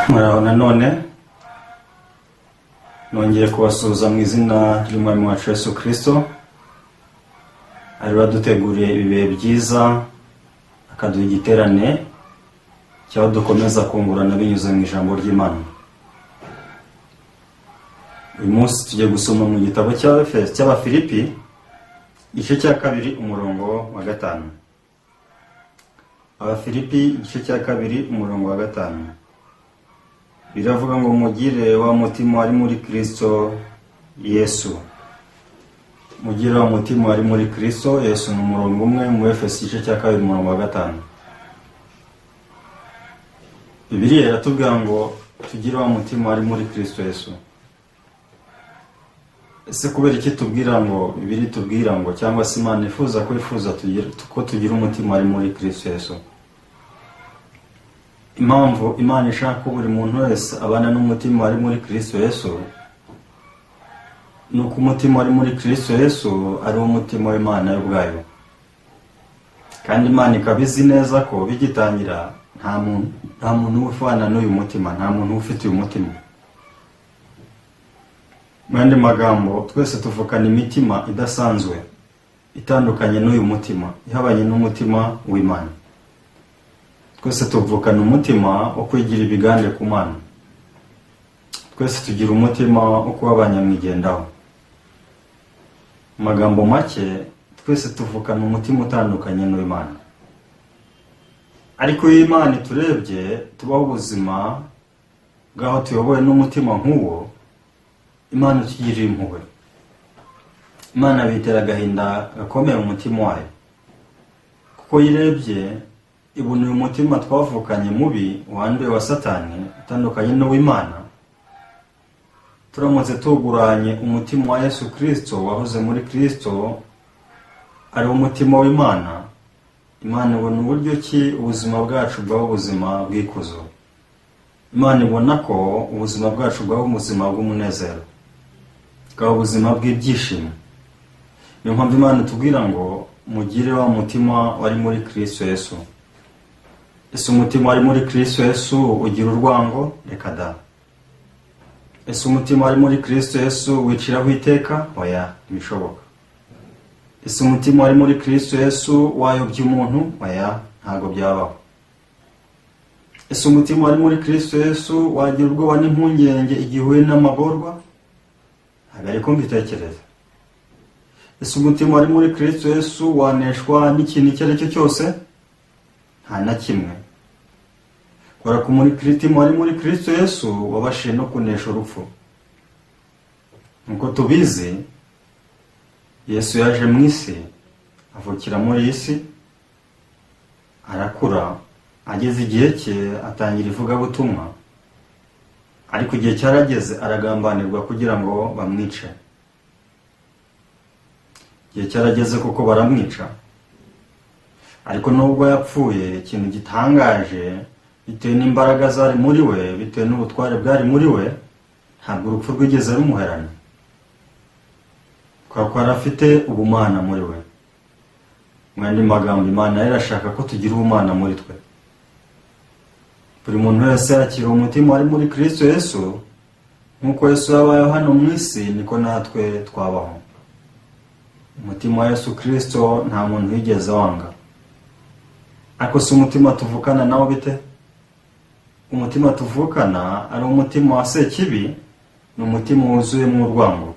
Muraho nanone, nongeye kubasuhuza mu izina ry'Umwami wacu Yesu Kirisito, ari waduteguriye ibi bihe byiza, akaduha igiterane cy'aho dukomeza kungurana binyuze mu ijambo ry'Imana. Uyu munsi tugiye gusoma mu gitabo cy'Abafilipi, igice cya 2, umurongo wa 5. Abafilipi, igice cya 2, umurongo wa 5, biravuga ngo: "Mugire wa mutima wari muri Kristo Yesu." Mugire wa mutima wari muri Kristo Yesu ni umurongo umwe mu Efeso, igice cya 2, umurongo wa 5. Bibiliya iratubwira ngo tugire wa mutima wari muri Kristo Yesu. Ese kubera iki tubwira ngo, Bibiliya itubwira ngo, cyangwa se Imana ifuza ko ifuza ko tugira umutima wari muri Kristo Yesu? Impamvu Imana ishaka ko buri muntu wese abana n'umutima wari muri Kristo Yesu ni uko umutima wari muri Kristo Yesu ari wo mutima w'Imana yo ubwayo, kandi Imana ikaba izi neza ko bigitangira nta muntu ufana n'uyu mutima, nta muntu ufite uyu mutima. Mu yandi magambo, twese tuvukana imitima idasanzwe, itandukanye n'uyu mutima, ihabanye n'umutima w'Imana. Twese tuvukana umutima wo kwigira ibigande ku Mana. Twese tugira umutima wo kuba abanyamwigendaho. Mu magambo make, twese tuvukana umutima utandukanye n'uw'Imana. Ariko iyo Imana iturebye tubaho ubuzima bw'aho tuyobowe n'umutima nk'uwo, Imana itugirira impuhwe. Imana bitera agahinda gakomeye mu mutima wayo, kuko iyo irebye ibona uyu mutima twavukanye mubi, wanduye, wa Satani, utandukanye n'uw'Imana. Turamutse tuguranye umutima wa Yesu Kirisito wahoze muri Kirisito, ari wo mutima w'Imana, Imana ibona uburyo ki ubuzima bwacu bwaba ubuzima bw'ikuzo. Imana ibona ko ubuzima bwacu bwaba ubuzima bw'umunezero, bwaba ubuzima bw'ibyishimo. Niyo mpamvu Imana itubwira ngo mugire wa mutima wari muri Kirisito Yesu. Ese umutima wari muri Kirisito Yesu ugira urwango? Reka da. Ese umutima wari muri Kirisito Yesu wiciraho iteka? Oya, ntibishoboka. Ese umutima wari muri Kirisito Yesu wayobya umuntu? Oya, ntabwo byabaho. Ese umutima wari muri Kirisito Yesu wagira ubwoba n'impungenge igihe uhuye n'amagorwa? Ntabwo ariko mbitekereza. Ese umutima wari muri Kirisito Yesu waneshwa n'ikintu icyo ari cyo cyose? Nta na kimwe, kubera ko muri mutima wari muri Kirisito Yesu wabashije no kunesha urupfu. Nk'uko tubizi, Yesu yaje mu isi, avukira muri iyi si, arakura, ageze igihe cye atangira ivugabutumwa, ariko igihe cyarageze aragambanirwa kugira ngo bamwice. Igihe cyarageze kuko baramwica. Ariko nubwo yapfuye, ikintu gitangaje, bitewe n'imbaraga zari muri we, bitewe n'ubutware bwari muri we, ntabwo urupfu rwigeze rumuherana, kubera ko yari afite ubumana muri we. Mu yandi magambo, Imana yari irashaka ko tugira ubumana muri twe. Buri muntu wese yakira umutima wari muri Kristo Yesu. Nk'uko Yesu yabayeho hano mu isi, niko natwe twabaho. Umutima wa Yesu Kristo nta muntu wigeze wanga. Ariko si umutima tuvukana nawo bite? Umutima tuvukana ari umutima wa Sekibi, ni umutima wuzuyemo urwango,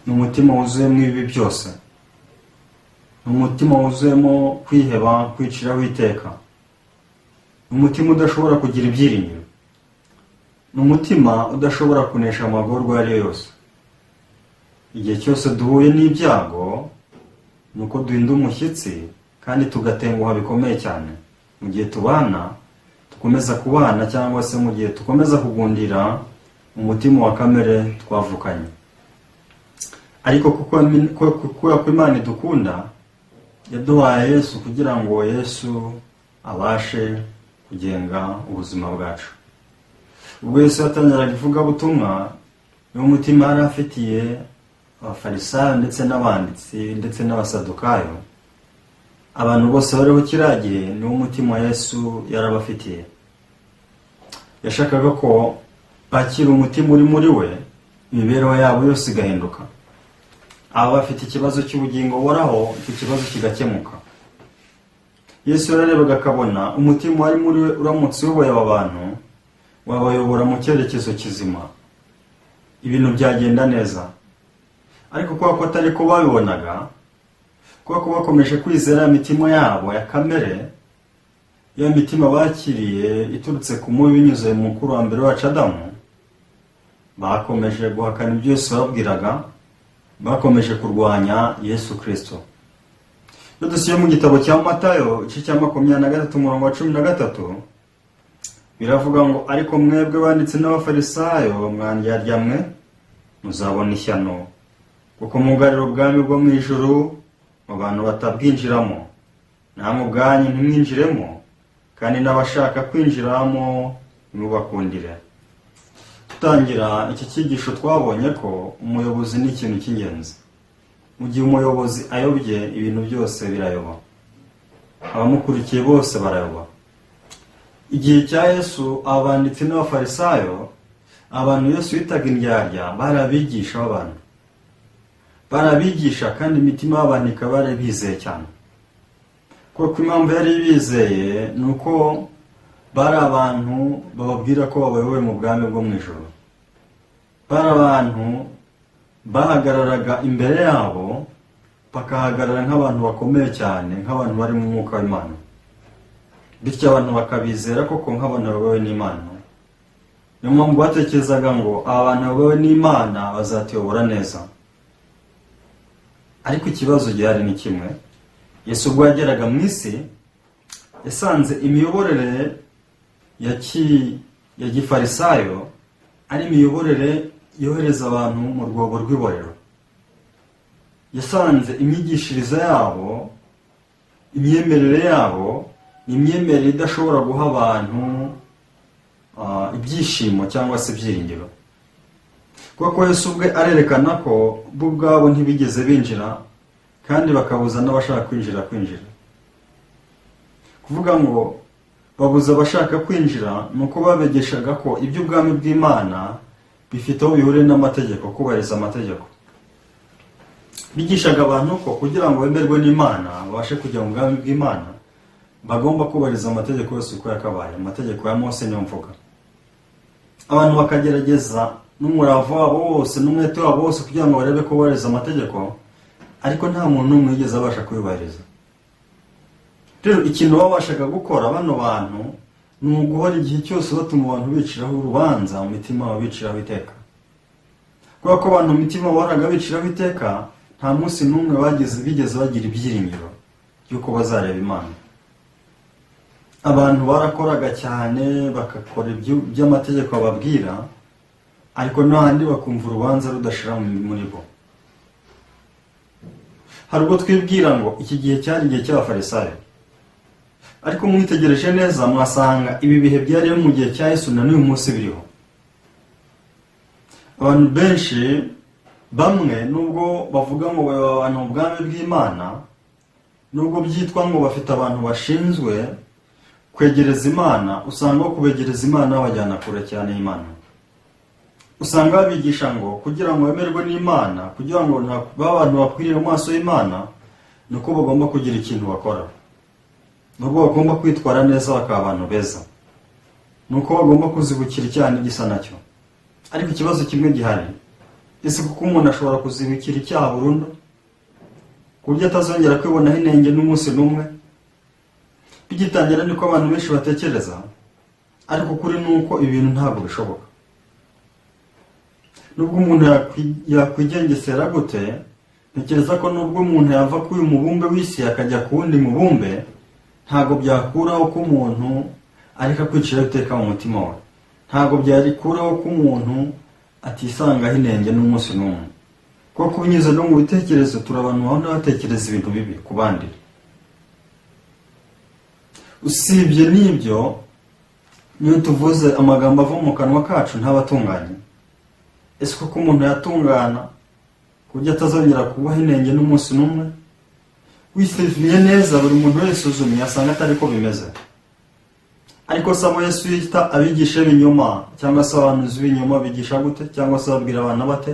ni umutima wuzuyemo ibibi byose, ni umutima wuzuyemo kwiheba, kwiciraho iteka, ni umutima udashobora kugira ibyiringiro, ni umutima udashobora kunesha amagorwa ayo ari yo yose. Igihe cyose duhuye n'ibyago, ni uko duhinda umushyitsi kandi tugatenguha bikomeye cyane, mu gihe tubana, dukomeza kubana, cyangwa se mu gihe dukomeza kugundira umutima wa kamere twavukanye. Ariko kubera ko Imana idukunda, yaduhaye Yesu kugira ngo Yesu abashe kugenga ubuzima bwacu. Ubwo Yesu yatangiraga ivugabutumwa, niwo mutima yari afitiye Abafarisayo ndetse n'abanditsi ndetse n'Abasadukayo, abantu bose bariho kiriya gihe, niwo mutima Yesu yarabafitiye. Yashakaga ko bakira umutima uri muri we, imibereho yabo yose igahinduka. Aba bafite ikibazo cy'ubugingo buhoraho, icyo kibazo kigakemuka. Yesu yararebaga akabona umutima wari muri we uramutse uyoboye aba bantu, wabayobora mu cyerekezo kizima, ibintu byagenda neza. Ariko kubera ko atari ko babibonaga, kubera ko bakomeje kwizera ya mitima yabo ya kamere, ya mitima bakiriye iturutse ku mubi binyuze mu mukurambere wacu Adamu, bakomeje guhakana ibyo Yesu yababwiraga, bakomeje kurwanya Yesu Kristo. Iyo dusuye mu gitabo cya Matayo, igice cya 23, umurongo wa 13, biravuga ngo: "Ariko mwebwe banditsi n'Abafarisayo, mwa ndyarya mwe, muzabona ishyano, kuko mwugarira ubwami bwo mu ijuru mu bantu batabwinjiramo. Namwe ubwanyu ntimwinjiremo, kandi n'abashaka kwinjiramo ntimubakundire." Dutangira iki cyigisho twabonye ko umuyobozi ni ikintu cy'ingenzi. Mu gihe umuyobozi ayobye, ibintu byose birayoba, abamukurikiye bose barayoba. Igihe cya Yesu, abanditsi n'Abafarisayo, abantu Yesu yitaga indyarya, bari abigisha b'abantu, barabigisha kandi imitima y'abantu ikaba yarabizeye cyane. Kuko impamvu yari bizeye ni uko bari abantu bababwira ko babayoboye mu bwami bwo mu ijuru. Bari abantu bahagararaga imbere yabo, bakahagarara nk'abantu bakomeye cyane, nk'abantu bari mu mwuka w'Imana, bityo abantu bakabizera koko nk'abantu bayobowe n'Imana. Niyo mpamvu batekerezaga ngo aba bantu bayobowe n'Imana bazatuyobora neza. Ariko ikibazo gihari ni kimwe: Yesu ubwo yageraga mu isi, yasanze imiyoborere ya gifarisayo ari imiyoborere yohereza abantu mu rwobo rw'iborero. Yasanze imyigishirize yabo, imyemerere yabo, ni imyemerere idashobora guha abantu ibyishimo cyangwa se ibyiringiro, kuko Yesu ubwe arerekana ko bo ubwabo ntibigeze binjira, kandi bakabuza n'abashaka kwinjira kwinjira. Kuvuga ngo babuza abashaka kwinjira, ni uko babegeshaga ko iby'ubwami bw'Imana bifite aho bihuriye n'amategeko, kubahiriza amategeko. Bigishaga abantu ko kugira ngo bemerwe n'Imana, babashe kujya mu bwami bw'Imana, bagomba kubahiriza amategeko yose uko yakabaye, amategeko ya Mose niyo mvuga. Abantu bakagerageza n'umurava wabo wose n'umwete wabo wose kugira ngo barebe ko bubahiriza amategeko, ariko nta muntu n'umwe wigeze abasha kuyubahiriza. Rero ikintu babashaga gukora bano bantu ni uguhora igihe cyose batuma abantu biciraho urubanza mu mitima babo, biciraho iteka. Kubera ko abantu mu mitima bahoraga biciraho iteka, nta munsi n'umwe bageze bigeze bagira ibyiringiro by'uko bazareba Imana. Abantu barakoraga cyane, bagakora iby'amategeko bababwira, ariko n'ahandi bakumva urubanza rudashira muri bo. Hari ubwo twibwira ngo iki gihe cyari igihe cy'Abafarisayo, ariko mwitegereje neza mwasanga ibi bihe byariho mu gihe cya Yesu na n'uyu munsi biriho. Abantu benshi bamwe, nubwo bavuga ngo bayoboye abantu mu bwami bw'Imana, nubwo byitwa ngo bafite abantu bashinzwe kwegereza Imana, usanga aho kubegereza Imana babajyana kure cyane y'Imana. Usanga babigisha ngo kugira ngo bemerwe n'Imana, kugira ngo babe abantu bakwiriye mu maso y'Imana, ni uko bagomba kugira ikintu bakora, nubwo bagomba kwitwara neza bakaba abantu beza, ni uko bagomba kuzibukira icyaha n'igisa nacyo. Ariko ikibazo kimwe gihari: ese kuko umuntu ashobora kuzibukira icyaha burundu, ku buryo atazongera kwibonaho inenge n'umunsi n'umwe? Bigitangira niko abantu benshi batekereza, ariko ukuri ni uko ibintu ntabwo bishoboka. Nubwo umuntu yakwigengesera gute, ntekereza ko nubwo umuntu yava kuri uyu mubumbe w'isi akajya ku wundi mubumbe, ntabwo byakuraho ko umuntu areka kwiciraho iteka mu mutima we. Ntabwo byarikuraho ko umuntu atisangaho inenge n'umunsi n'umwe, kuko binyuze no mu bitekerezo, turi abantu bahora batekereza ibintu bibi ku bandi. Usibye n'ibyo, niyo tuvuze amagambo ava mu kanwa kacu ntaba atunganye. Ese koko umuntu yatungana ku buryo atazongera kubaho inenge n'umunsi n'umwe? Wisuzumye neza, buri muntu wese usuzumye asanga atari ko bimeze. Ariko se abo Yesu yita abigisha b'ibinyoma cyangwa se abahanuzi b'ibinyoma bigisha gute, cyangwa se babwira abantu bate?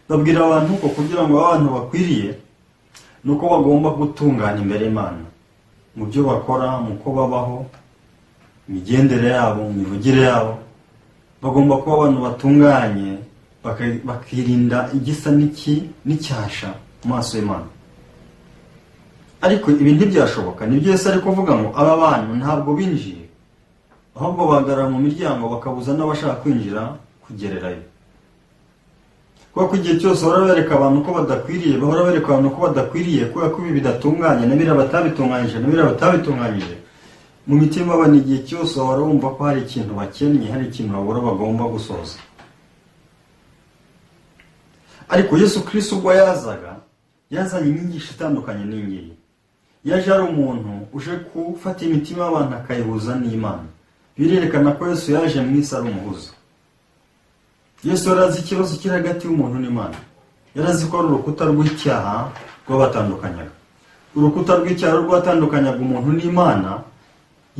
Babwira abantu ko kugira ngo babe abantu bakwiriye ni uko bagomba gutungana imbere y'Imana mu byo bakora, mu ko babaho, imigendere yabo, mu mivugire yabo. Bagomba kuba abantu batunganye, bakirinda igisa n'icyasha mu maso y'Imana. Ariko ibi ntibyashoboka. Nibyo Yesu ari kuvuga ngo aba bantu ntabwo binjiye, ahubwo bahagarara mu miryango bakabuza n'abashaka kwinjira kugererayo. Kubera ko igihe cyose bahora bereka abantu ko badakwiriye, bahora bereka abantu ko badakwiriye, kubera ko ibi bidatunganye, na biriya batabitunganyije, na biriya batabitunganyije, mu mitima y'abantu igihe cyose bahora bumva ko hari ikintu bakennye, hari ikintu babura bagomba gusoza. Ariko Yesu Kristo ubwo yazaga, yazanye inyigisho itandukanye n'ingiyi. Yaje ari umuntu uje gufata imitima y'abantu akayihuza n'Imana. Birerekana ko Yesu yaje mu isi ari umuhuza. Yesu yari azi ikibazo kiri hagati y'umuntu n'Imana. Yari azi ko ari urukuta rw'icyaha rwabatandukanyaga. Urukuta rw'icyaha rwatandukanyaga umuntu n'Imana,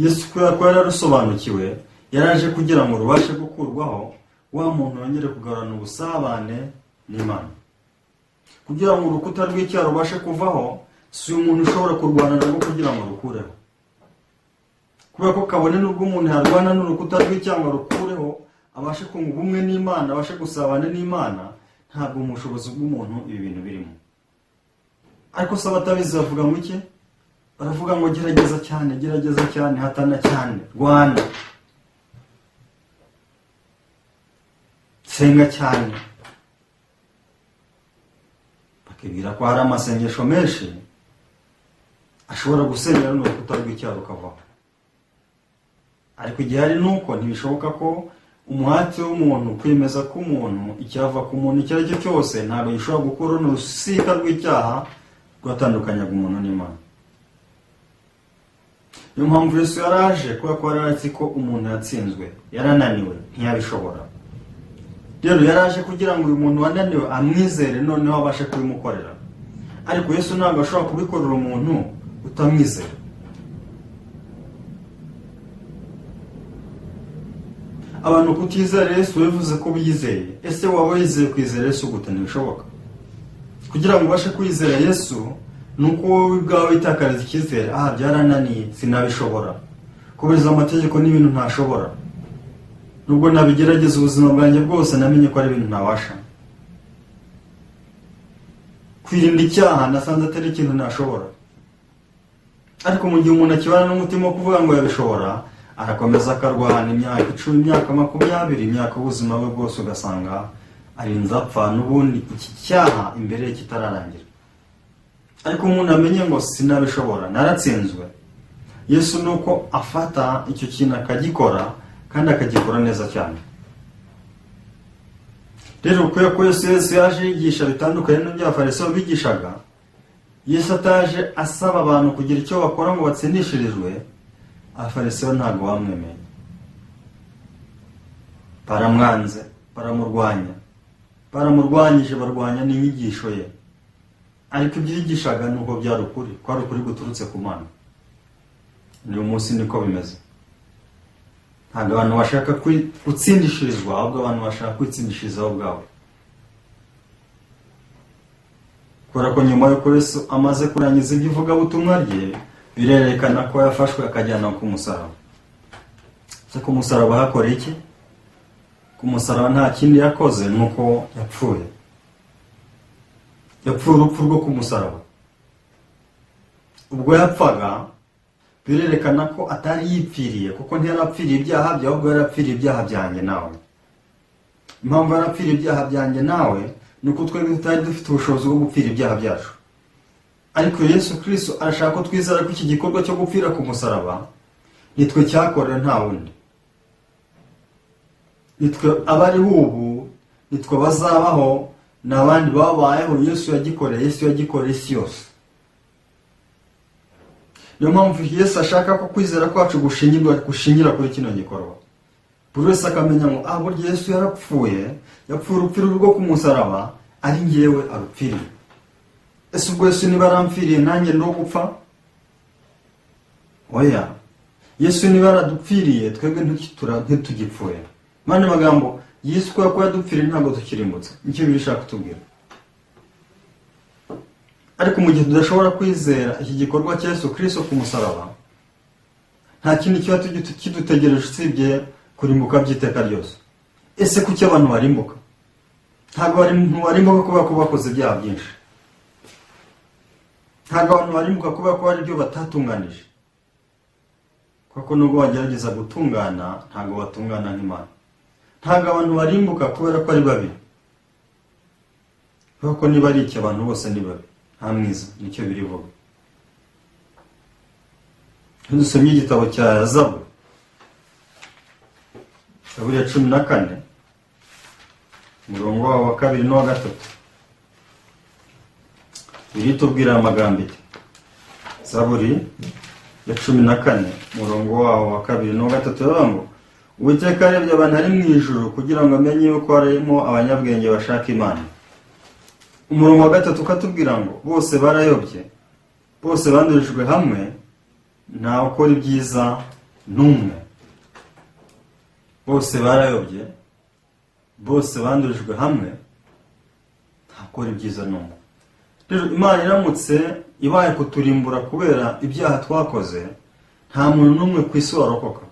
Yesu kubera ko yari arusobanukiwe, yaraje kugira ngo rubashe gukurwaho, wa muntu yongere kugarurana ubusabane n'Imana. Kugira ngo urukuta rw'icyaha rubashe kuvaho, si umuntu ushobora kurwana narwo kugira ngo rukureho. Kubera ko kabone n'ubwo umuntu yarwana n'urukuta rw'icyaha ngo arukureho, abashe kunga ubumwe n'Imana, abashe gusabana n'Imana, ntabwo mu bushobozi bw'umuntu ibi bintu birimo. Ariko se abatabizi bavuga ngo iki? Baravuga ngo gerageza cyane, gerageza cyane, hatana cyane, rwana, senga cyane. Bakibwira ko hari amasengesho menshi ashobora gusenyera runo rukuta rw'icyaha rukavaho. Ariko igihe hari nuko ntibishoboka ko umuhati w'umuntu, kwemeza ko umuntu, icyava ku muntu icyo ari cyo cyose, ntabwo gishobora gukura runo rusika rw'icyaha rwatandukanyaga umuntu n'Imana. Niyo mpamvu Yesu yaraje, kubera ko yari azi ko umuntu yatsinzwe, yarananiwe, ntiyabishobora. Rero yaraje kugira ngo uyu muntu wananiwe amwizere, noneho abashe kubimukorera. Ariko Yesu ntabwo ashobora kubikorera umuntu utamwizera. Abantu kutizera Yesu bivuze ko biyizeye. Ese waba wizeye kwizera Yesu gute? Ntibishoboka. Kugira ngo ubashe kwizera Yesu ni uko wowe ubwawe witakariza icyizere. Aha byarananiye, sinabishobora. Kubahiriza amategeko ni ibintu ntashobora. Nubwo nabigerageza ubuzima bwanjye bwose, namenye ko ari ibintu ntabasha. Kwirinda icyaha nasanze atari ikintu ntashobora. Ariko mu gihe umuntu akibana n'umutima wo kuvuga ngo yabishobora, arakomeza akarwana imyaka 10, imyaka 20, imyaka y'ubuzima bwe bwose, ugasanga arinze apfa n'ubundi iki cyaha imbere ye kitararangira. Ariko umuntu amenye ngo sinabishobora, naratsinzwe, Yesu ni uko afata icyo kintu akagikora, kandi akagikora neza cyane. Rero kubera ko Yesu yaje yigisha bitandukanye n'ibyo abafarisayo bigishaga, Yesu ataje asaba abantu kugira icyo bakora ngo batsindishirizwe, abafarisayo ntabwo bamwemeye, baramwanze, baramurwanya, baramurwanyije, barwanya n'inyigisho ye. Ariko ibyo yigishaga ni uko byari ukuri, kwari ukuri guturutse ku Mana. Uyu munsi niko bimeze. Ntabwo abantu bashaka gutsindishirizwa, ahubwo abantu bashaka kwitsindishiriza bo ubwabo. Kubera ko nyuma y'uko Yesu amaze kurangiza iby'ivugabutumwa rye, birerekana ko yafashwe akajyanwa ku musaraba. Ese ku musaraba hakora iki? Ku musaraba nta kindi yakoze, ni uko yapfuye. Yapfuye urupfu rwo ku musaraba. Ubwo yapfaga, birerekana ko atari yipfiriye, kuko ntiyarapfiriye ibyaha bye, ahubwo yarapfiriye ibyaha byanjye nawe. Impamvu yarapfiriye ibyaha byanjye nawe ni uko twebwe tutari dufite ubushobozi bwo gupfira ibyaha byacu. Ariko Yesu Kristo arashaka ko twizera ko iki gikorwa cyo gupfira ku musaraba nitwe cyakorewe, nta wundi. Nitwe abariho ubu, nitwe bazabaho, ni abandi babayeho. Yesu yagikoreye, Yesu yagikoreye isi yose. Niyo mpamvu Yesu ashaka ko kwizera kwacu gushingira kuri kino gikorwa. Buri wese akamenya ngo burya Yesu yarapfuye, yapfuye urupfu rwo ku musaraba, ari njyewe arupfiriye. Ese ubwo Yesu niba arampfiriye nanjye ndo gupfa? Oya. Yesu niba yaradupfiriye, twebwe ntitugipfuye. Mu yandi magambo, Yesu kubera ko yadupfiriye ntabwo tukirimbutse. Nicyo Bibiliya ishaka kutubwira. Ariko mu gihe tudashobora kwizera iki gikorwa cya Yesu Kristo ku musaraba, nta kindi kiba kidutegereje usibye kurimbuka by'iteka ryose. Ese kuki abantu barimbuka? Ntabwo abantu barimbuka kubera ko bakoze ibyaha byinshi. Ntabwo abantu barimbuka kubera ko hari ibyo batatunganije, kuko nubwo bagerageza gutungana ntabwo batungana nk'Imana. Ntabwo abantu barimbuka kubera ko ari babi, kuko niba ari iki, abantu bose ni babi, nta mwiza. Nicyo birivuga. Iyo dusomye igitabo cya Zaburi, Zaburi ya 14, umurongo wawo wa kabiri n'uwa gatatu, biritubwira amagambo iti: Zaburi ya 14, umurongo wawo wa kabiri n'uwa gatatu, baravuga ngo: "Uwiteka arebye abantu ari mu ijuru kugira ngo amenye yuko harimo abanyabwenge bashaka Imana." Umurongo wa gatatu ukatubwira ngo: "Bose barayobye, bose bandurijwe hamwe, ntawe ukora ibyiza n'umwe." Bose barayobye, bose bandurijwe hamwe, ntawe ukora ibyiza n'umwe. Rero Imana iramutse ibaye kuturimbura kubera ibyaha twakoze, nta muntu n'umwe ku isi warokoka.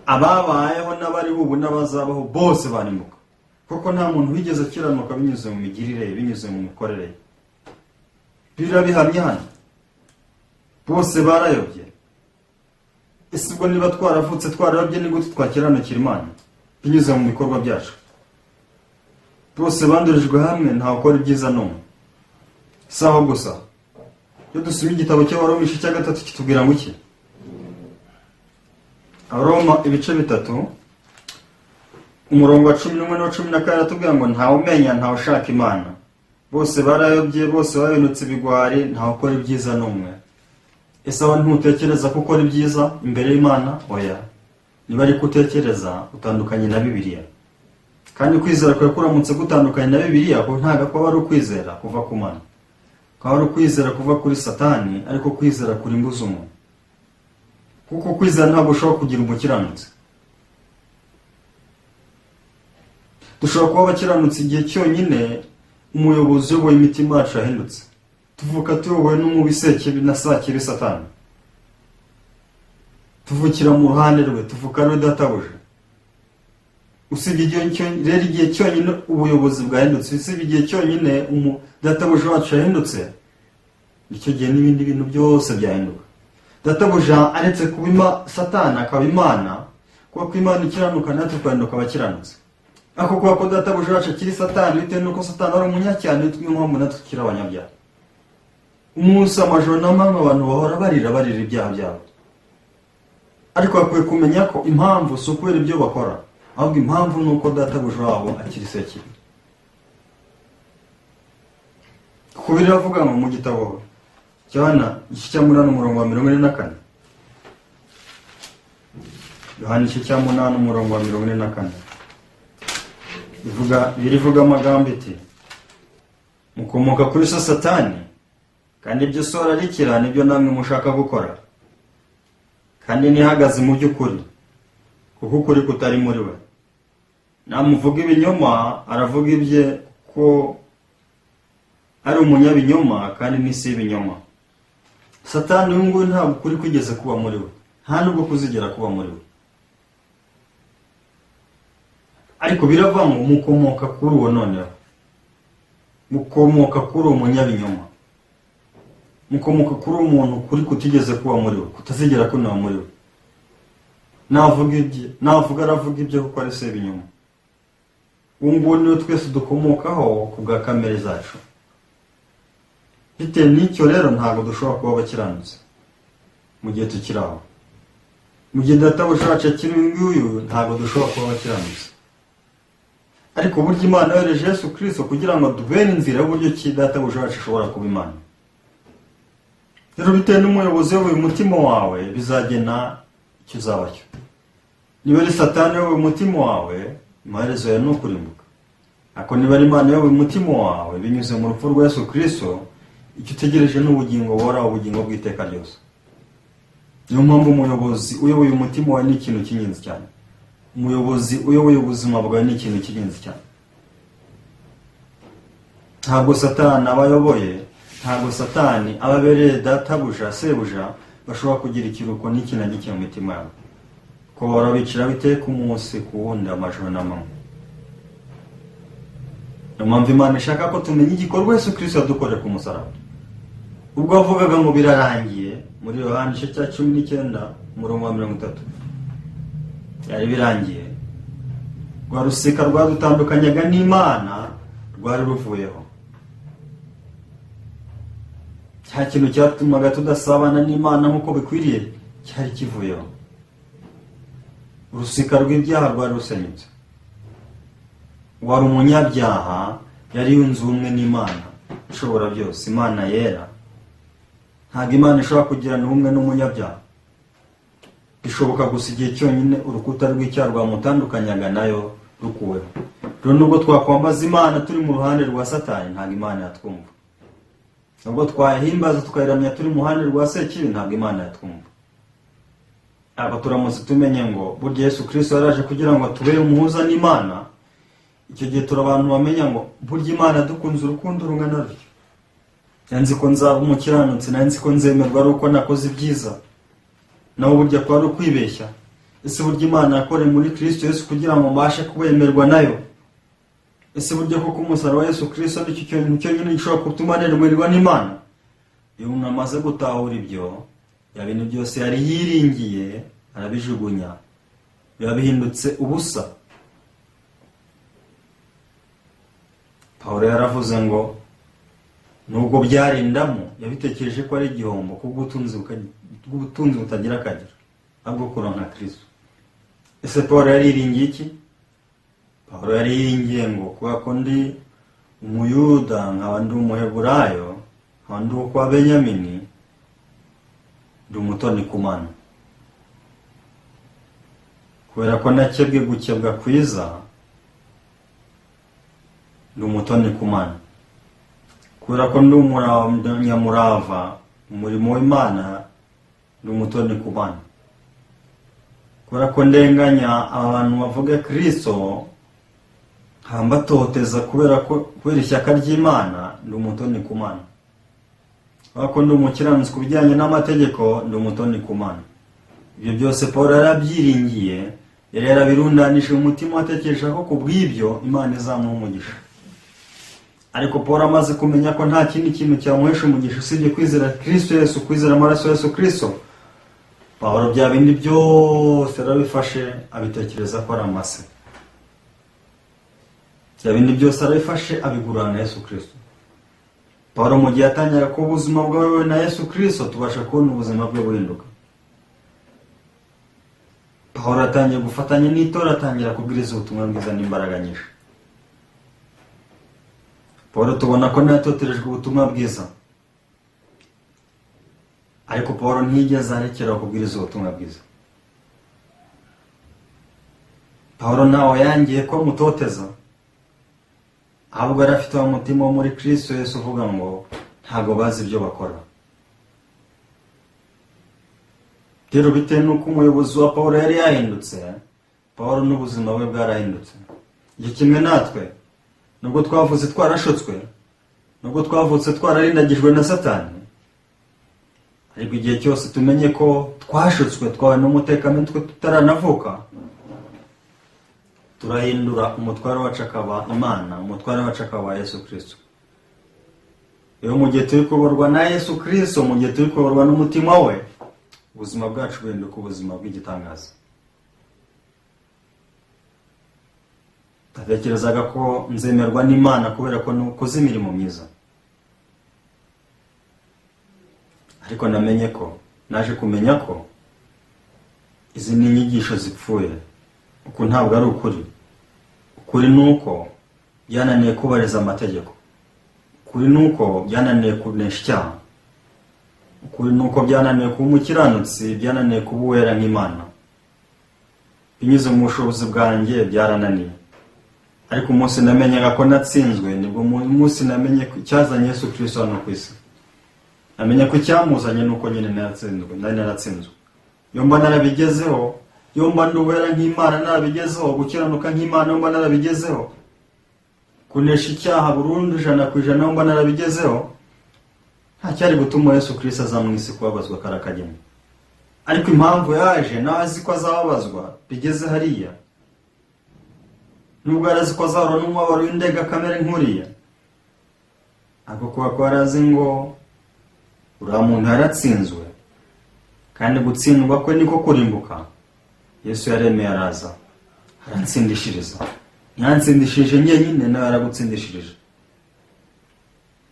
Ababayeho n'abariho ubu n'abazabaho bose barimbuka, kuko nta muntu wigeze akiranuka binyuze mu migirire ye, binyuze mu mikorere ye. Birabihamya hano: bose barayobye. Ese ubwo niba twaravutse twarayobye, ni gute twakiranukira Imana binyuze mu bikorwa byacu? Bose bandurijwe hamwe, ntawe ukora ibyiza n'umwe. Si aho gusa. Iyo dusomye igitabo cy'Abaroma igice cya 3, kitubwira ngo iki? Abaroma ibice 3, umurongo wa 11 n'uwa 12, aratubwira ngo: "Ntawe umenya, ntawe ushaka Imana. Bose barayobye, bose bahindutse ibigwari, ntawe ukora ibyiza n'umwe." Ese aho ntutekereza ko ukora ibyiza imbere y'Imana? Oya. Niba ariko utekereza, utandukanye na Bibiliya. Kandi kwizera kwawe kuramutse gutandukanye na Bibiliya, ko ntabwo kuba ari ukwizera kuva ku Mana, kwaba ari ukwizera kuva kuri Satani, ariko kwizera kurimbuza umuntu, kuko kwizera ntabwo ushobora kugira umukiranutsi. Dushobora kuba abakiranutsi igihe cyonyine umuyobozi uyoboye imitima yacu yahindutse. Tuvuka tuyobowe n'umubi Sekibi na Sakibi Satani. Tuvukira mu ruhande rwe, tuvuka ari we databuja. Usibye igihe rero, igihe cyonyine ubuyobozi bwahindutse, usibye igihe cyonyine databuja wacu yahindutse, icyo gihe n'ibindi bintu byose byahinduka. Databuja aretse kuba Satani akaba Imana, kuko Imana ikiranuka, natwe twahinduka abakiranutsi. Ariko kubera ko databuja wacu akiri Satani, bitewe n'uko Satani ari umunyacyaha, niyo mpamvu natwe tukiri abanyabyaha. Umunsi, amajoro n'amanywa, abantu bahora barira, barira ibyaha byabo. Ariko bakwiye kumenya ko impamvu si ukubera ibyo bakora, ahubwo impamvu ni uko databuja wabo akiri Sekibi. Kuko biravuga ngo mu gitabo cya Yohana igice cya 8, umurongo wa 44, Yohana igice cya 8, umurongo wa 44, birivuga amagambo iti: "Mukomoka kuri so Satani, kandi ibyo so ararikira nibyo namwe mushaka gukora. Kandi ntihagaze mu by'ukuri, kuko ukuri kutari muri we. Namuvuga ibinyoma, aravuga ibye, ko ari umunyabinyoma kandi n'isi y'ibinyoma." Satani uyu nguyu ntabwo ukuri kwigeze kuba muri we, nta nubwo kuzigera kuba muri we. Ariko birava ngo mukomoka kuri uwo, noneho mukomoka kuri uwo munyabinyoma, mukomoka kuri uwo muntu kuri kutigeze kuba muri we, kutazigera kunaba muri we. Navuga ibye, navuga aravuga ibye, kuko ari se ibinyoma. Uwo nguwo niwe twese dukomokaho ku bwa kamere zacu. Bitewe n'icyo rero, ntabwo dushobora kuba abakiranutsi mu gihe tukiri aho. Mu gihe databuja wacu akiri uyu nguyu, ntabwo dushobora kuba abakiranutsi. Ariko uburyo Imana yohereje Yesu Kristo kugira ngo tubere inzira y'uburyo ki databuja wacu ashobora kuba Imana. Rero bitewe n'umuyobozi uyoboye umutima wawe, bizagena icyo uzaba cyo. Niba ari Satani uyoboye umutima wawe, amaherezo yawe ni ukurimbuka. Ariko niba ari Imana iyoboye umutima wawe binyuze mu rupfu rwa Yesu Kristo, icyo utegereje ni ubugingo buhoraho, ubugingo bw'iteka ryose. Niyo mpamvu umuyobozi uyoboye umutima wawe ni ikintu cy'ingenzi cyane. Umuyobozi uyoboye ubuzima bwawe ni ikintu cy'ingenzi cyane. Ntabwo Satani aba ayoboye, ntabwo Satani aba abereye databuja, sebuja. Bashobora kugira ikiruhuko n'iki na gike mu mitima yabo, ko bahora bicira iteka umunsi ku wundi, amajoro n'amanywa. Niyo mpamvu Imana ishaka ko tumenya igikorwa Yesu Kirisito yadukoreye ku musaraba, ubwo wavugaga ngo "Birarangiye", muri Yohani igice cya 19, umurongo wa 30. Byari birangiye. Rwa rusika rwadutandukanyaga n'Imana rwari ruvuyeho. Cya kintu cyatumaga tudasabana n'Imana nk'uko bikwiriye cyari kivuyeho. Urusika rw'ibyaha rwari rusenyutse. Wari umunyabyaha yari yunze ubumwe n'Imana ishobora byose, Imana yera. Ntabwo Imana ishobora kugirana ubumwe n'umunyabyaha. Bishoboka gusa igihe cyonyine urukuta rw'icyaha rwamutandukanyaga nayo rukuweho. Rero nubwo twakwambaza Imana turi mu ruhande rwa Satani, ntabwo Imana yatwumva. Nubwo twayihimbaza, tukayiramya turi mu ruhande rwa Sekibi, ntabwo Imana yatwumva. Ntabwo turamutse tumenye ngo burya Yesu Kirisito yaraje kugira ngo atubere umuhuza n'Imana, icyo gihe turi abantu bamenya ngo burya Imana dukunze urukundo rungana rutyo. Nzi ko nzaba umukiranutsi, nzi ko nzemerwa ari uko nakoze ibyiza, naho burya kuba ari ukwibeshya. Ese burya Imana yakoreye muri Kirisito Yesu kugira ngo mbashe kubemerwa nayo? Ese burya koko umusaraba wa Yesu Kirisito nicyo kintu cyonyine gishobora gutuma nemerwa n'Imana? Iyo umuntu amaze gutahura ibyo, ya bintu byose yari yiringiye arabijugunya, biba bihindutse ubusa. Pawulo yaravuze ngo nubwo byarindamo, yabitekereje ko ari igihombo kubw'ubutunzi butagira akagero ahubwo kuronka Kristo. Ese Paul yari yiringiye iki? Pawulo yari yiringiye ngo kubera ko ndi Umuyuda, nkaba ndi Umuheburayo, nkaba ndi uwo kwa Benyamini, ndi umutoni ku Mana, kubera ko nakebwe gukebwa kwiza, ndi umutoni ku Mana, kubera ko ndi umunyamurava umurimo w'Imana, ndi umutoni ku Mana, kubera ko ndenganya abantu bavuga Kristo, nkaba mbatoteza kubera ishyaka ry'Imana, ndi umutoni ku Mana, kubera ko ndi umukiranutsi ku bijyanye n'amategeko, ndi umutoni ku Mana. Ibyo byose Paul yarabyiringiye, yari yarabirundanije mu mutima, atekereje ko ku bw'ibyo Imana izamuha umugisha. Ariko Paul amaze kumenya ko nta kindi kintu cyamuhesha umugisha usibye kwizera Kristo Yesu, kwizera amaraso ya Yesu Kristo, Pawulo bya bindi byose yarabifashe, abitekereza ko ari amase. Bya bindi byose arabifashe, abigurana Yesu Kristo. Pawulo mu gihe yatangira kuba ubuzima bwawe na Yesu Kristo, tubasha kubona ubuzima bwe buhinduka. Pawulo atangiye gufatanya n'itora, atangira kubwiriza ubutumwa bwiza n'imbaraga nyinshi. Paul tubona ko nawe yatoterejwe ubutumwa bwiza, ariko Paul ntiyigeze arekera kubwiriza ubutumwa bwiza. Paul ntawe yangiye ko amutoteza, ahubwo yari afite wa mutima wo muri Kristo Yesu uvuga ngo ntabwo bazi ibyo bakora. Rero bitewe n'uko umuyobozi wa Paul yari yahindutse, Paul n'ubuzima bwe bwarahindutse. Icyo kimwe natwe, nubwo twavutse twarashutswe, nubwo twavutse twararindagijwe na Satani, ariko igihe cyose tumenye ko twashutswe, twawe n'umutekamutwe tutaranavuka, turahindura umutware wacu akaba Imana, umutware wacu akaba Yesu Kirisito. Rero mu gihe turi kuyoborwa na Yesu Kirisito, mu gihe turi kuyoborwa n'umutima we, ubuzima bwacu buhinduka ubuzima bw'igitangaza. Natekerezaga ko nzemerwa n'Imana kubera ko nukoze imirimo myiza, ariko namenye ko naje kumenya ko izi ni inyigisho zipfuye. Uku ntabwo ari ukuri. Ukuri ni uko byananiye kubahiriza amategeko. Ukuri ni uko byananiye kunesha icyaha. Ukuri ni uko byananiye kuba umukiranutsi, byananiye kuba uwera nk'Imana. Binyuze mu bushobozi bwanjye byarananiye. Ariko umunsi namenyaga ko natsinzwe, nibwo munsi namenye ko icyazanye Yesu Kristo hano ku isi. Namenye ko icyamuzanye ni uko nyine naratsinzwe, nari naratsinzwe. Iyo mba narabigezeho, iyo mba ndi uwera nk'Imana narabigezeho, gukiranuka nk'Imana iyo mba narabigezeho, kunesha icyaha burundu 100% iyo mba narabigezeho, nta cyari gutuma Yesu Kristo aza mu isi kubabazwa kariya kageni. Ariko impamvu yaje, nawe azi ko azababazwa bigeze hariya, nubwo yari azi ko azahura n'umubabaro w'indengakamere nk'uriya, ariko kuba ko yari azi ngo uriya muntu yaratsinzwe, kandi gutsindwa kwe niko kurimbuka, Yesu yaremeye araza aransindishiriza. Ntiyansindishirije njyenyine, nawe yaragutsindishirije.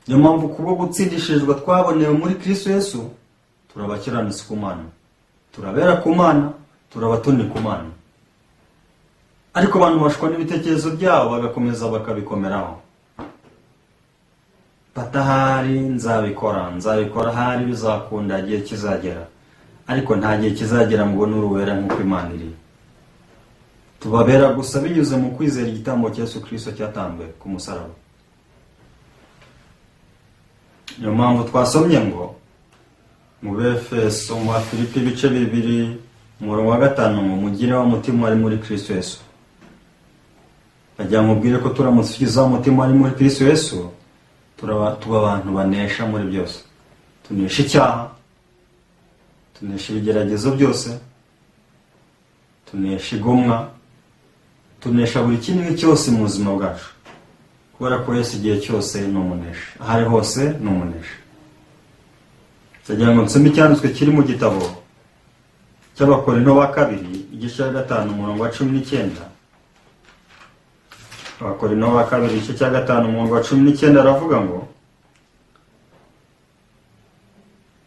Niyo mpamvu kubwo gutsindishirizwa twabonewe muri Kristo Yesu, turabakiranutsi ku Mana, turabera ku Mana, turabatoni ku Mana. Ariko abantu bashukwa n'ibitekerezo byabo bagakomeza bakabikomeraho. Batahari nzabikora, nzabikora ahari bizakunda, igihe kizagera. Ariko nta gihe kizagera ngo ubone uruwera nk'uko Imana iri. Tubabera gusa binyuze mu kwizera igitambo cya Yesu Kristo cyatanzwe ku musaraba. Niyo mpamvu twasomye ngo mu Befeso, mu Bafilipi ibice 2, umurongo wa 5, ngo mugire wa mutima wari muri Kristo Yesu. Ndagira ngo mubwire ko turamutse tugize wa mutima wari muri Kristo Yesu, tuba abantu banesha muri byose. Tunesha icyaha, tunesha ibigeragezo byose, tunesha igomwa, tunesha buri kimwe cyose mu buzima bwacu, kubera ko Yesu igihe cyose ni umunesha, aho ari hose ni umunesha. Ndagira ngo nsome icyanditswe kiri mu gitabo cy'Abakorinto ba kabiri, igice cya 5, umurongo wa 19. Abakorinto ba kabiri, igice cya 5, umurongo wa 19, aravuga ngo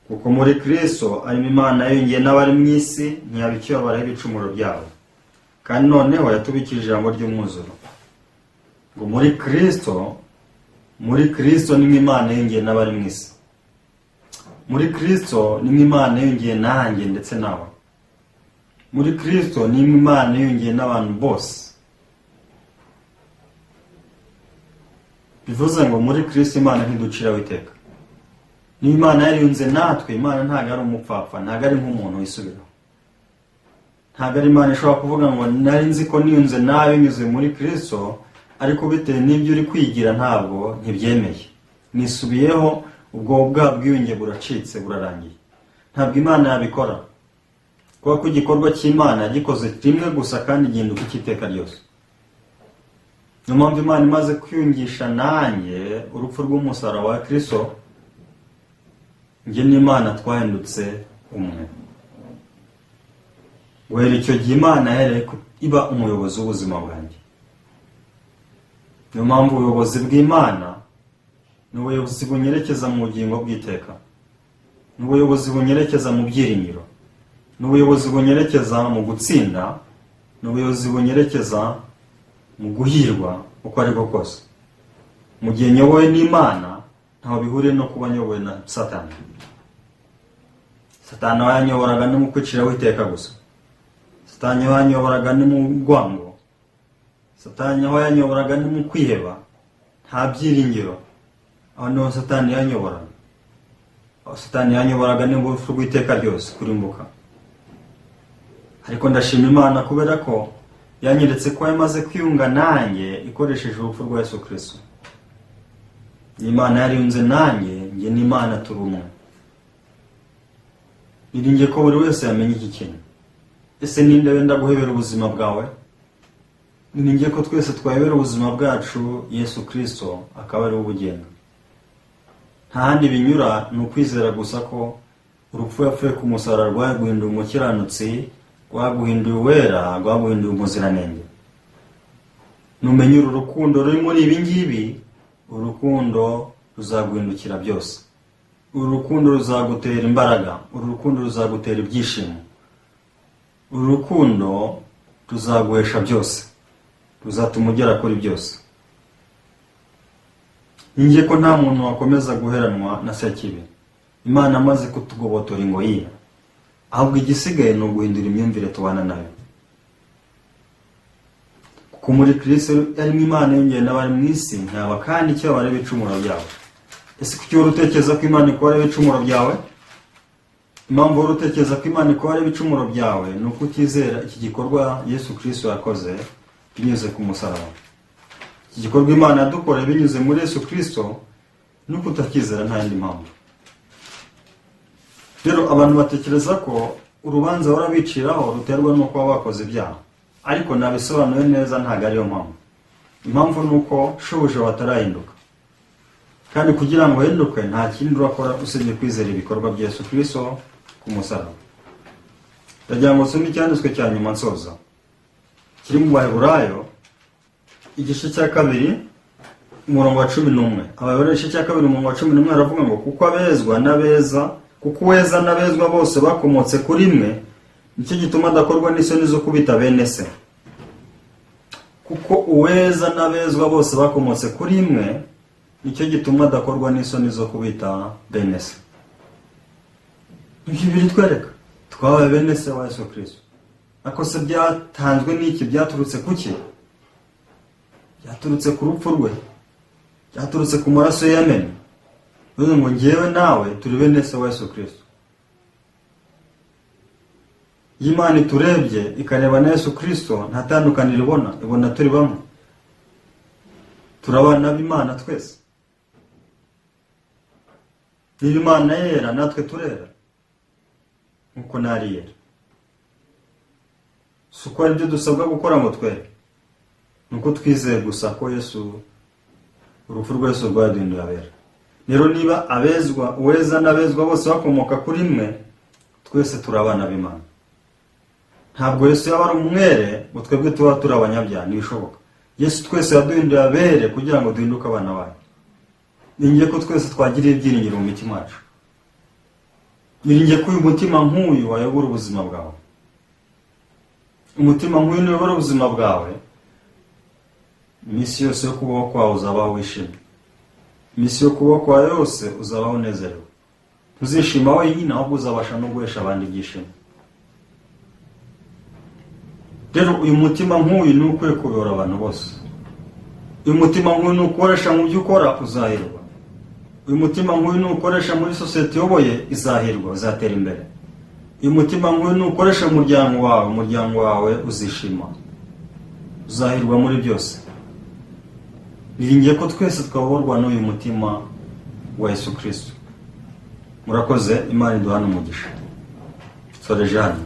kuko muri Kristo arimo Imana yiyungiye n'abari mu isi, ntiyaba ikibabaraho ibicumuro byabo, kandi noneho yatubikije ijambo ry'umwuzuro. Ngo muri Kristo, muri Kristo nimwo Imana yiyungiye n'abari mu isi. Muri Kristo nimwo Imana yiyungiye nanjye ndetse nawe. Muri Kristo nimwo Imana yiyungiye n'abantu bose. Bivuze ngo muri Kristo Imana ntiduciraho iteka. Niba Imana yariyunze natwe, Imana ntabwo ari umupfapfa, ntabwo ari nk'umuntu wisubiraho. Ntabwo ari Imana ishobora kuvuga ngo nari nzi ko niyunze nawe binyuze muri Kristo, ariko bitewe n'ibyo uri kwigira ntabwo ntibyemeye, nisubiyeho, ubwo bwa bwiyunge buracitse, burarangiye. Ntabwo Imana yabikora, kubera ko igikorwa cy'Imana yagikoze rimwe gusa kandi gihinduka icy'iteka ryose. Niyo mpamvu Imana imaze kwiyungisha nanjye urupfu rw'umusaraba wa Kristo, njye n'Imana twahindutse umwe. Guhera icyo gihe Imana yahereye iba umuyobozi w'ubuzima bwanjye. Niyo mpamvu ubuyobozi bw'Imana ni ubuyobozi bunyerekeza mu bugingo bw'iteka, ni ubuyobozi bunyerekeza mu byiringiro, ni ubuyobozi bunyerekeza mu gutsinda, ni ubuyobozi bunyerekeza mu guhirwa uko ariko kose. Mu gihe nyobowe n'Imana, ntaho bihuriye no kuba nyobowe na Satani. Satani aho yanyoboraga ni mu kwiciraho iteka gusa. Satani aho yanyoboraga ni mu rwango. Satani aho yanyoboraga ni mu kwiheba, nta byiringiro. Aho niho Satani yanyoboraga. Aho Satani yanyoboraga ni mu rupfu rw'iteka ryose, kurimbuka. Ariko ndashima Imana kubera ko yanyeretse ko yamaze kwiyunga nanjye ikoresheje urupfu rwa Yesu Kristo. Imana yariyunze nanjye, njye n'Imana turi umwe. Niringiye ko buri wese yamenya iki kintu. Ese ninde wenda guhebera ubuzima bwawe? Niringiye ko twese twahebera ubuzima bwacu Yesu Kristo akaba ari we ubugenga. Nta handi binyura, ni ukwizera gusa ko urupfu yapfuye ku musaraba rwaguhinduye umukiranutsi, rwaguhinduye uwera, rwaguhinduye umuziranenge. Numenya uru rukundo ruri muri ibi ngibi, urukundo ruzaguhindukira byose. Uru rukundo ruzagutera imbaraga, uru rukundo ruzagutera ibyishimo, uru rukundo ruzaguhesha byose, ruzatuma ugera kuri byose. Ninjye ko nta muntu wakomeza guheranwa na Sekibi. Imana amaze kutugobotora ingoyi, ahubwo igisigaye ni uguhindura imyumvire tubana nayo. Kuko muri Kristo yarimo Imana yongeye n'abari mu isi, ntiyaba kandi icyo bareba ibicumuro byabo. Ese kuki uhora utekereza ko Imana ikora ibicumuro byawe? Impamvu wari utekereza ko Imana ikubara ibicumuro byawe ni uko utizera iki gikorwa Yesu Kristo yakoze binyuze ku musaraba. Iki gikorwa Imana yadukoreye binyuze muri Yesu Kristo ni uko utakizera, nta yindi mpamvu. Rero abantu batekereza ko urubanza barabiciraho ruterwa n'uko baba bakoze ibyaha, ariko nabisobanuye neza, ntabwo ariyo mpamvu. Impamvu ni uko shobuja batarahinduka, kandi kugira ngo uhinduke nta kindi urakora usibye kwizera ibikorwa bya Yesu Kristo ku musaraba. Ndagira ngo nsome icyanditswe cya nyuma nsoza, kiri mu Baheburayo igice cya 2, umurongo wa 11. Abaheburayo igice cya 2, umurongo wa 11, aravuga ngo: "Kuko abezwa n'abeza, kuko uweza n'abezwa bose bakomotse kuri mwe, nicyo gituma adakorwa n'isoni zo kubita bene se." Kuko uweza n'abezwa bose bakomotse kuri mwe, nicyo gituma adakorwa n'isoni zo kubita bene se. Ibyo biritwereka twabaye bene se wa Yesu Kristo. Ariko se byatanzwe n'iki? Byaturutse ku ki? Byaturutse ku rupfu rwe, byaturutse ku maraso ye yamennye. Bivuze ngo ngewe nawe turi bene se wa Yesu Kristo. Iyo Imana iturebye ikareba na Yesu Kristo, nta tandukaniro ibona, ibona turi bamwe, turi abana b'Imana twese. Niba Imana yera, natwe turera nkuko nari yera. Si uko ari byo dusabwa gukora ngo twere, ni uko twizeye gusa ko Yesu, urupfu rwa Yesu rwaduhinduye abera. Rero niba abezwa, uweza n'abezwa bose bakomoka kuri mwe, twese turi abana b'Imana. Ntabwo Yesu yaba ari umwere ngo twebwe tuba turi abanyabyaha, ntibishoboka. Yesu twese yaduhinduye abere kugira ngo duhinduke abana bayo. Niringiye ko twese twagira ibyiringiro mu mitima yacu. Niringiye ko uyu mutima nk'uyu wayobora ubuzima bwawe. Umutima nk'uyu nuyobora ubuzima bwawe, iminsi yose yo kubaho kwawe uzabaho wishimye, iminsi yo kubaho kwawe yose uzabaho unezerewe. Ntuzishima wenyine, ahubwo uzabasha no guhesha abandi ibyishimo. Rero uyu mutima nk'uyu ni ukwiye kuyobora abantu bose. Uyu mutima nk'uyu nuwukoresha mu byo ukora, uzahirwa. Uyu mutima nk'uyu nuwukoresha muri sosiyete uyoboye, izahirwa, uzatera imbere. Uyu mutima nk'uyu nuwukoresha mu muryango wawe, umuryango wawe uzishima, uzahirwa muri byose. Niringiye ko twese twayoborwa n'uyu mutima wa Yesu Kristo. Murakoze, Imana iduhane umugisha. Soreje hano.